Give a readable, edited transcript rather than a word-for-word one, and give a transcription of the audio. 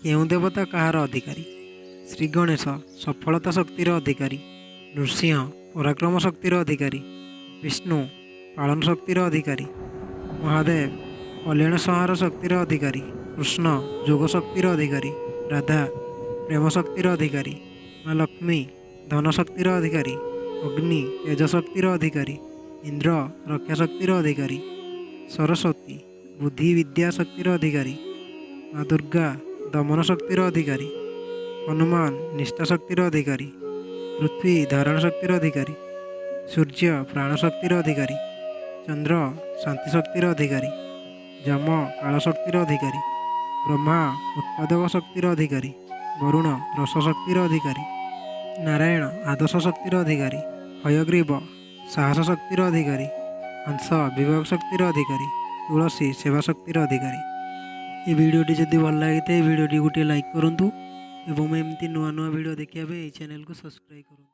କେଉଁ ଦେବତା କାହାର ଅଧିକାରୀ? ଶ୍ରୀ ଗଣେଶ ସଫଳତା ଶକ୍ତିର ଅଧିକାରୀ, ନୃସିଂହ ପରାକ୍ରମ ଶକ୍ତିର ଅଧିକାରୀ, ବିଷ୍ଣୁ ପାଳନ ଶକ୍ତିର ଅଧିକାରୀ, ମହାଦେବ କଲ୍ୟାଣ ସଂହାର ଶକ୍ତିର ଅଧିକାରୀ, କୃଷ୍ଣ ଯୋଗ ଶକ୍ତିର ଅଧିକାରୀ, ରାଧା ପ୍ରେମ ଶକ୍ତିର ଅଧିକାରୀ, ମା ଲକ୍ଷ୍ମୀ ଧନ ଶକ୍ତିର ଅଧିକାରୀ, ଅଗ୍ନି ତେଜ ଶକ୍ତିର ଅଧିକାରୀ, ଇନ୍ଦ୍ର ରକ୍ଷା ଶକ୍ତିର ଅଧିକାରୀ, ସରସ୍ୱତୀ ବୁଦ୍ଧି ବିଦ୍ୟା ଶକ୍ତିର ଅଧିକାରୀ, ମା ଦୁର୍ଗା ଦମନ ଶକ୍ତିର ଅଧିକାରୀ, ହନୁମାନ ନିଷ୍ଠା ଶକ୍ତିର ଅଧିକାରୀ, ପୃଥ୍ୱୀ ଧାରଣ ଶକ୍ତିର ଅଧିକାରୀ, ସୂର୍ଯ୍ୟ ପ୍ରାଣ ଶକ୍ତିର ଅଧିକାରୀ, ଚନ୍ଦ୍ର ଶାନ୍ତି ଶକ୍ତିର ଅଧିକାରୀ, ଯମ କାଳ ଶକ୍ତିର ଅଧିକାରୀ, ବ୍ରହ୍ମା ଉତ୍ପାଦକ ଶକ୍ତିର ଅଧିକାରୀ, ବରୁଣ ରସ ଶକ୍ତିର ଅଧିକାରୀ, ନାରାୟଣ ଆଦର୍ଶ ଶକ୍ତିର ଅଧିକାରୀ, ହୟଗ୍ରୀବ ସାହସ ଶକ୍ତିର ଅଧିକାରୀ, ହଂସ ବିବେକ ଶକ୍ତିର ଅଧିକାରୀ, ତୁଳସୀ ସେବା ଶକ୍ତିର ଅଧିକାରୀ। ଏ ଭିଡ଼ିଓଟି ଯଦି ଭଲ ଲାଗିଥାଏ, ଭିଡ଼ିଓଟି ଗୋଟିଏ ଲାଇକ୍ କରନ୍ତୁ ଏବଂ ଏମିତି ନୂଆ ନୂଆ ଭିଡ଼ିଓ ଦେଖିବା ପାଇଁ ଏହି ଚ୍ୟାନେଲକୁ ସବସ୍କ୍ରାଇବ୍ କରନ୍ତୁ।